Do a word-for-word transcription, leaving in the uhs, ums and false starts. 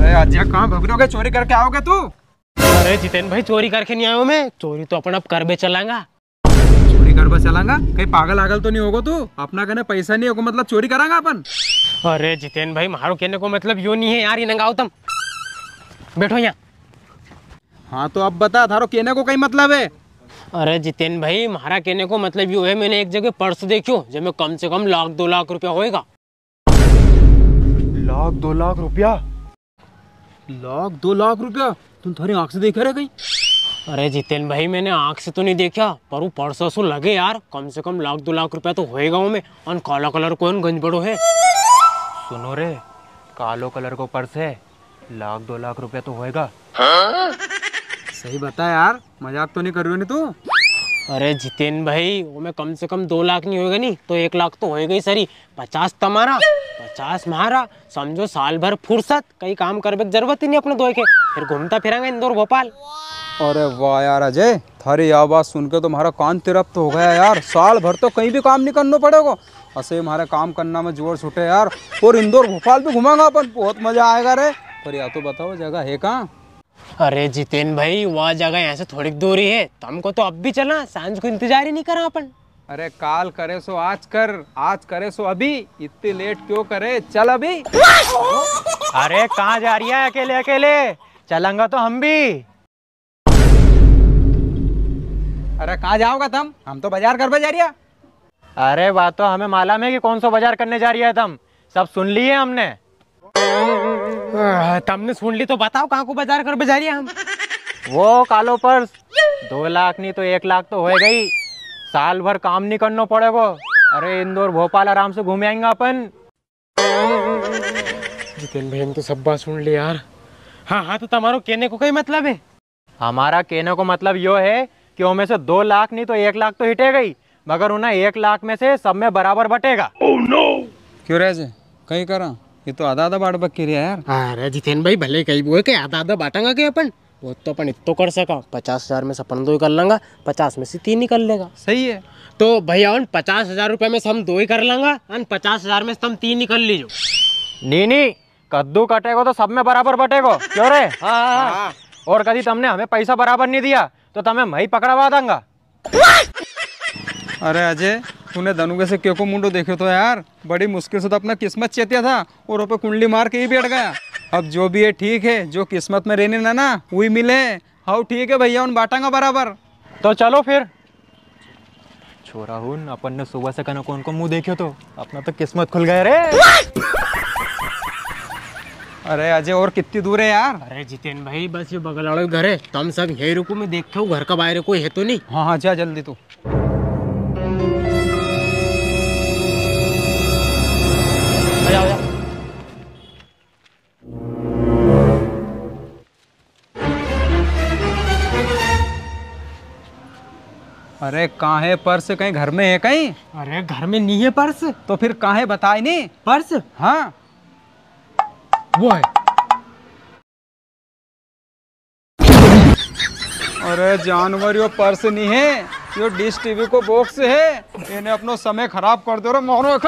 अरे अजय, कहाँ भग रहे हो? चोरी करके आओगे तू? अरे जितेन भाई, चोरी करके नी आयो मैं, चोरी तो अपन अब करबे चलांगा। चोरी करबे चलांगा? कहीं पागल आगल तो नी होगो तू? अपना कने पैसा नी होगो, मतलब चोरी करांगा अपन? अरे जितेन भाई, म्हारो कहने को मतलब यो नी है यार, ये नंगाओ तम। बैठो यहाँ। हाँ तो अब बता, थारो कहने को कई मतलब है? अरे जितेन भाई, म्हारा कहने को मतलब यो है, मैंने एक जगह पर्स देखो, जेमे कम से कम लाख दो लाख रुपया होएगा। लाख दो लाख रुपया? लाख दो लाख रुपया? तुम थारी आंख से देखा रे कई? अरे जितेन भाई, मैंने आंख से तो नी देखा, पर वो पर्स असो लगे यार, कम से कम लाख दो लाख रुपया तो होएगा वो में। अन काला कलर को अन गंज बड़ो है। सुनो रे, कालो कलर को पर्स है, लाख दो लाख रुपया तो होएगा। सही बता यार, मजाक तो नी कर रियो नी तू? अरे जितेन भाई, वो में कम से कम दो लाख नी होएगा नी तो एक लाख तो होएगा ही सरी। पचास तमारा, पचास म्हारा, समझो साल भर फुर्सत, कई काम करबे की जरूरत ही नी अपने दोई के, फिर घूमता फिरांगा इंदौर भोपाल। अरे वाह यार अजय, थारी या बात सुन के तो म्हारा कान तिरप्त हो गया यार। साल भर तो कई भी काम नी करनो पड़ेगो, असे म्हारे काम करना में जोर छूटे यार। और इंदौर भोपाल भी घूमांगा अपन, बहुत मजा आएगा रे। पर या तो बताओ, जगह है कहाँ? अरे जितेन भाई, वा जगह यहाँ से थोड़ीक दूर ही है, तमको तो अब भी चला, सांझ को इंतजार ही नी करा अपन। अरे काल करे सो आज कर, आज करे सो अभी, इतनी लेट क्यों करे, चल अभी। अरे कहाँ जा रिया है अकेले अकेले, चलांगा तो हम भी। अरे कहाँ जाओगा तम? हम तो बाजार करबे जा रिया। अरे, वा तो हमें मालूम है कि कौन सो बाजार करने जा रिया है तम, सब सुन लिए हमने। आह, तमने सुन ली तो बताओ, कहाँ को बाजार करबे जा रिया हम? वो कालो पर्स, दो लाख नी तो एक लाख तो होएगा ही। साल भर काम नी करनो पड़ेगो। अरे, इंदौर भोपाल आराम से घूम आएंगा अपन। जितेन भाई, हम तो सब बात सुन ली यार। हाँ, हाँ, तो तमारो कहने को कई मतलब है? हमारा कहने को मतलब यो है कि उनमें से दो लाख नी तो एक लाख तो हिटेगा ही, मगर उन्हें एक लाख में से सब में बराबर बटेगा। क्यों रे अजय, कई करा? ये तो आधा आधा बांटबा की रिया यार। अरे जितेन भाई, भले कई बोए के आधा आधा बांटांगा के अपन, वो तो अपन इत्तो कर सका, पचास हजार में से अपन दोई कर लांगा, पचास में से तीन ही कर लेगा। सही है। तो भैया, उन पचास हजार रुपया में से हम दोई कर लांगा, अन पचास हजार में से तम तीन ही कर लीजो। नी, नी, कद्दू कटेगो तो सब में बराबर बटेगो, क्यों रे? हाँ, हाँ, हाँ। और कदी तमने हमें पैसा बराबर नी दिया, तो तमें मैं ही पकड़वा दांगा। अरे अजय, तूने दनुगे से केको मुंडो देख्यो तो यार, बड़ी मुश्किल से तो अपना किस्मत चेत्या था और ओपे कुंडली मार के ही बैठ गया। अब जो भी है ठीक है, जो किस्मत में रेने ना, ना, वही मिले। हाउ ठीक है भैया, उन बांटांगा बराबर। तो चलो फिर। छोरा हुन, अपन ने सुबह से कने कौन को मुंह देख्यो तो अपना तो किस्मत खुल गया रे। अरे अजय, और कितनी दूर है यार? अरे जितेन भाई, बस ये बगल वालो घर है, तम सब यही रुको, मैं देखता हूँ घर का बाहर कोई है तो नी। हाँ, हाँ, जा जल्दी तू। आजा, आजा। अरे, कहाँ है पर्स? कहीं घर में है कहीं? अरे, घर में नी है पर्स। तो फिर कहाँ है, बताए नी? पर्स? हाँ। वो है। अरे जानवर, यो पर्स नी है, यो डिश टीवी को बॉक्स है। इने अपनो समय खराब कर दो रे, मारो एक।